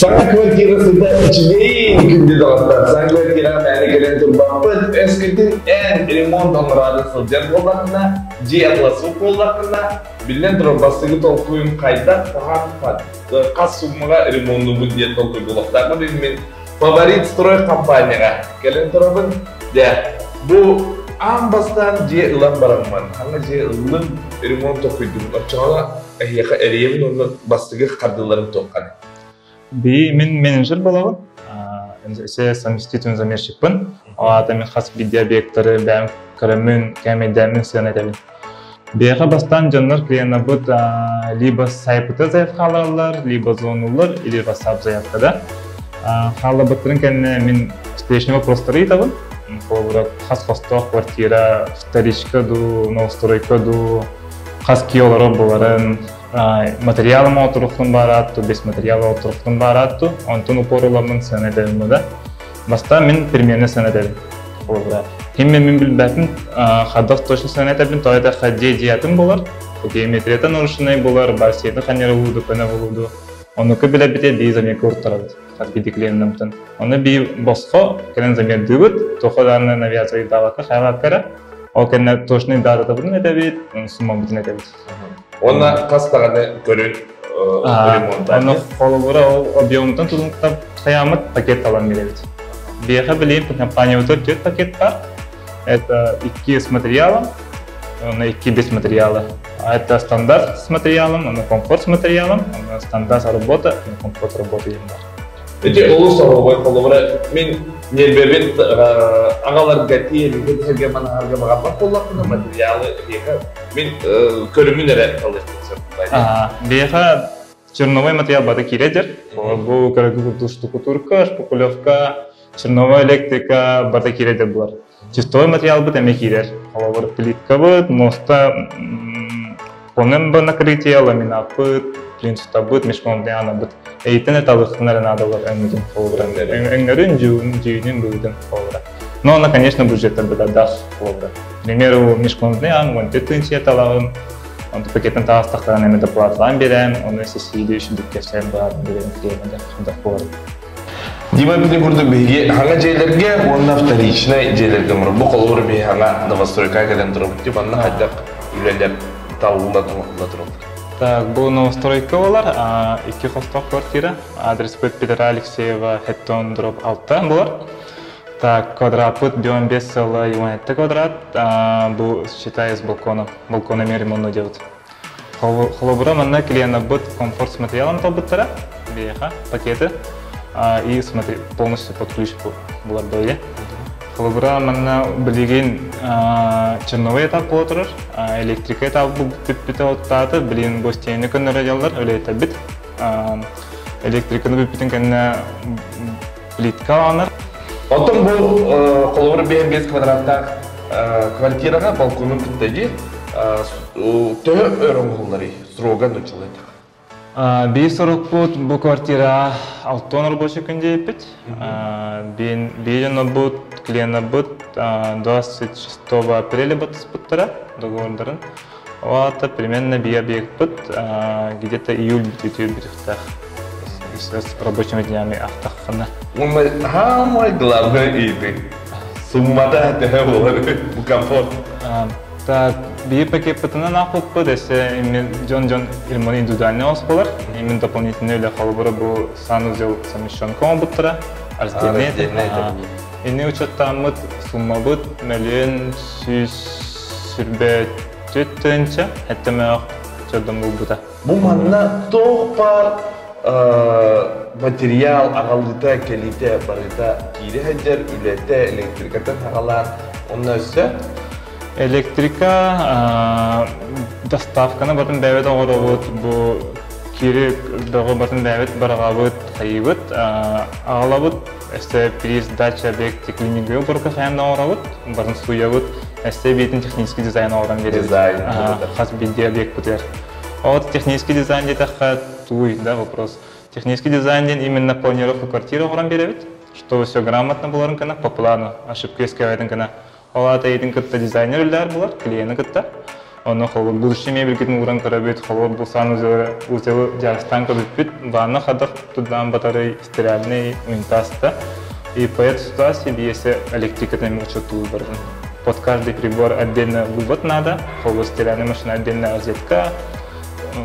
Саҥа квартира сыта үчүгэй күндү доҕоттор. Саҥа квартираҕа мээнэ кэлэн турбаппыт. Өскөтүн эн ремонт оҥороору сылдьар буоллаххына, дьиэ атласык буоллаххына, биллэн турар, бастакы толкуйум хайдах, хаһан, хас суммаҕа ремоннуубут диэн толкуй буолуохтаахпын. Мин Фаворит строй компанияҕа кэлэн турабын. Дьэ, бу аан бастаан дьиэ ылан бараммын, хаҥа дьиэ ыллым, ремонт толкуйдум. Оччоҕо эһиэхэ эрийэбин уонна бастакы хардыыларым туохханый? Би мин менеджер буолабын. Өсө совместительный замерщикпын. Ол аата мин хас биирдии объекттары бэйэм көрөммүн, кээмэйдээммин сыана этэбин. Биһиэхэ бастаан дьоннор клиеннарбыт либо сайпыта заявка хаалараллар, либо звонуллар, или WhatsApp заявкада. Хаалларбыттарын кэннэ мин встречный вопростары ыытабын. Холобура, хас хостоох квартира, вторичка дуу, новостройка дуу, хас киһи олорор буоларын, материалым оторухтун баараатту, без материала оторухтун баараатту, онтон упор ыламмын сыана этэбин да. Бастаан мин примерно сыана этэбин. Холобура, ким мен билбэтин хадах точно сыана этэбин, то это дьиэ дьиэтин болар, геометрията нарушенный болар, барсиятын ханьарылууду, көнө болууду. Онуку билэбите бии замерка уртарабыт, хас биирдии клиеннамтан. Оны бии босхо кэлэн замердыыбыт, туха дааны навиация хайалаакка эрэ. Ол кэннэ точный датабытын этэбит, суммабытын этэбит. Уонна хас даҕаны көрүн ремонтаан. Онно холобура ол объемтан тутулуктап хайааммыт пакет алан биэрэбит. Биэхэ билигин компаниябытыгар түөрт пакет бар. Это икки с материалом, уонна икки без материала. Это стандарт с материалом, уонна комфорт с материалом, уонна стандарт работа, уонна комфорт работа диэн бар. Ити олус оһуобай холобура мин ньиэрбэбин аҕаларга тиэргэ түһэргэ манаһарга баҕарбат буоллахпына материалы эһиэхэ мин көрүмүн эрэ талыахпын сөп. Биһиэхэ черновой материал бары киирэр. Бу көрөгү штукатурка, шпаклевка, черновая электрика барыта киирэр булар. Чистовой материалбыт эмиэ киирэр. Холобур, плиткабыт, муоста понембо накрытие, ламинаппыт, плинтустарбыт, межкомнатнай Эйтэн эталыхтын эрэ наадалар өҥүтүн холобура. Өҥнөрүн, дьүүнүн, быһыытын холобура. Но она, конечно, бюджеттарбытардах холобура. К примеру, межкомнатный аан 14 тысяча талаҕын, онту пакеттан таҕыстахтарына эмэ доплаталаан биэрэн, ону сиһилии үчүгдүк кэпсээн баарын биэрэн кириэмэ да буолар. Дима били курдук биһиги хаҥа дьиэлэргэ уонна вторичнай дьиэлэргэ оҥорор. Бу холобур биһи хаҥа новостройка кэлэн турабыт. Тип манна хайдах үлэлэр талылла оҥоһулла тураллар. Так, бу новостройка болар, икки хостоох квартира. Адреспыт Петра Алексеева, Хеттон дробь 6 болар. Так, квадратпыт 15 сыла 17 квадрат. Бу считай с балконом. Балкона ремонт делать. Холобура манна клиеннарбыт комфорт с материалом талбыттара, биһиэхэ пакеты и смотри, полностью под ключ булар дойе. Холобура манна билигин черновой этап буола турар, электрика этап бүппүтэ оттааты, билигин гостиныйны көннөрө дьаллар, үлэйтэрбит. Электриканы бүппүтүн кэннэ плитка аланар. Оттон бу холобур 5 квадраттаах квартираҕа балконун кытта дии төһө өр оҥоһулларый срога нуччалыы Биир сорукпут бу квартираҕа 60 рабочий күн диэбиппит. Биир дьоннорбут, клиеннарбыт 26 апреля баттаспыттара договордарын. Ол аата примерно биир объекпыт где-то июль бүтүүтүгэр бүтүөхтээх. С рабочими днями ахтаххына. Уонна самое главное ыйытыы. Суммата төһө буолар бу комфорт? Так, биир пакеппытынан аахпыппыт, өссө именно дьон-дьон ремонт индивидуальный осколар, именно дополнительный үлэ холобура бу санузел совмещенка оҥорбуттара, раздельный. Ини учеттааммыт суммабыт мөлүйүөн сүүс сүрбэ түөрт тыһыынча эттэмээх чордон булбута. Бу манна туох баар материал аҕалыыта, кэлиитэ барыта киирэ сылдьар, үлэтэ, электрикатын саҕалаан, онно өссө Электрика доставканы батын бэйэбит оҥоробут, бу кири бөҕү батын бэйэбит бараҕабыт, хайыыбыт, аҕалабыт, өссө приз дача объект клинингы уборка хайаан да оҥоробут, барын сууйабыт, өссө биитин технический дизайн оҥорон биэрэбит. Дизайн. Хас биирдии объекпытыгар. Вот технический дизайн диэтэххэ тугуй, да, вопрос. Технический дизайн диэн именно планировка квартиры оҥорон биэрэбит, чтобы все грамотно буларын гына, по плану, ошибка искэбэтин гына. Ол аата эйигин кытта дизайнер үлэлэр булар, клиени кытта. Онно холобур будущий мебелькитин ууран көрөбүт, холобур бу санузелы узелы дьаарыстаан көрбүппүт, ванна хадах тутдаан батарей, стиральный унитаз да. И по этой ситуации биэсэ электрикатын учеттуу барытын. Под каждый прибор отдельно вывод надо, холобур стиральная машина отдельно розетка,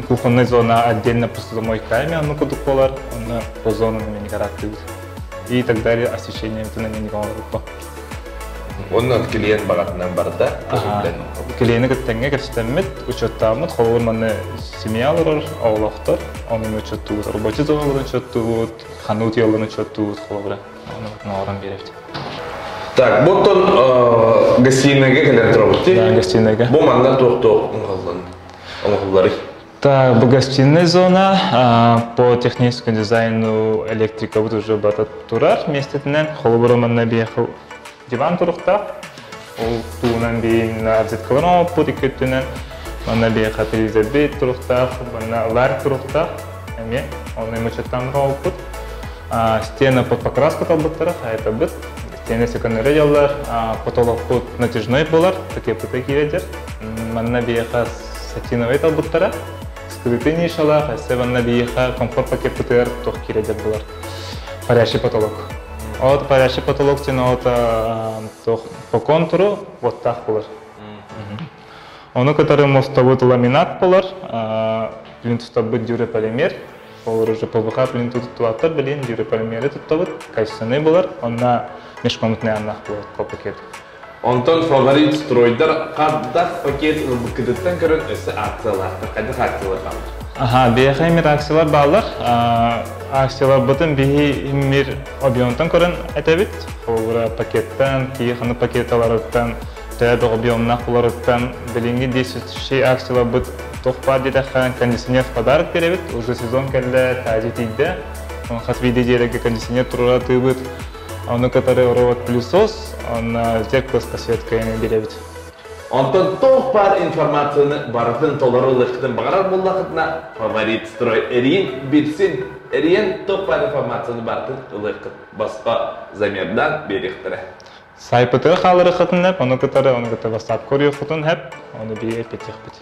кухонная зона отдельно посудомойка эми онну курдук буолар, онно по зонам эмини карааттыыбыт. И так далее освещение эмитин оҥорбуппа. Онно клиент баҕатынан барда. Клиени кытта кэпсэтэммит, учеттааммыт, холобур манна семья олорор, оҕолоохтор, ону учеттуубут, рабочий зоналарын учеттуубут, ханна утуйалларын учеттуубут, холобура, ону оҥорон биэрэбит. Так, буттан гостиныйга кэлэн турабыт. Да, гостиныйга. Бу манна туох-туох оҥоһулларый? Так, бу гостиная зона по техническому дизайну электрикабыт уже бата турар миэстэтинэн. Холобура манна биэхэ диван туруктаах. Ол туунан биин розеткалар оҥоппут икки өттүнэн. Манна биэхэ телевизорбит туруктаах, манна ларь туруктаах. Эмиэ оны мучеттан оҥоппут. Стена под покраску талбыттара, хайатабыт. Стена секоннары дьаллар, потолокпут натяжной болар, пакепыта киирэр. Манна биэхэ сатиновай талбыттара, скрытый нишалаах, өссө манна биэхэ комфорт пакеппытыгар туох киирэр булар. Парящий потолок. Вот парящий потолок диэн вот туох по контуру уоттаах булар. Ону кытары мостовой ламинат болар, плинтустарбыт дюрополимер, ол уже ПВХ плинту туттубаттар, билин дюрополимери туттабыт, качественный болар, онна межкомнатный аннах болот по пакету. Онтон фаворит стройдар хардах пакет ылбыккытыттан көрөн өссө акциялаахтар. Хайдах акциялар бааллар? Аха, биэхэ имир акциялар бааллар. Акцияларбытын биһи имир объемтан көрөн этэбит. Холобура пакеттан, кии ханы пакеталарыттан, төбө объемнаах буларыттан билиҥҥи действующий акцияларбыт туох баар диэтэххэ кондиционер в подарок биэрэбит. Уже сезон кэллэ, таажы тиийдэ. Хас биирдии дьиэлэргэ кондиционер туруора тыыбыт. Ону кытары робот-пылесос, онно зеркало с подсветкой биэрэбит. Онтон туох баар информацияны барытын толору ылыаххытын баҕарар буоллаххытына, Фаворит строй эриин билсин, эриэн туох баар информацияны барытын ылыаххыт босхо замердаан биэриэхтэрэ. Сайпытыгар хааларыаххытын эп, ону кытары, ону кытта WhatsApp көрүөххүтүн эп, ону биир эппитиэхпит.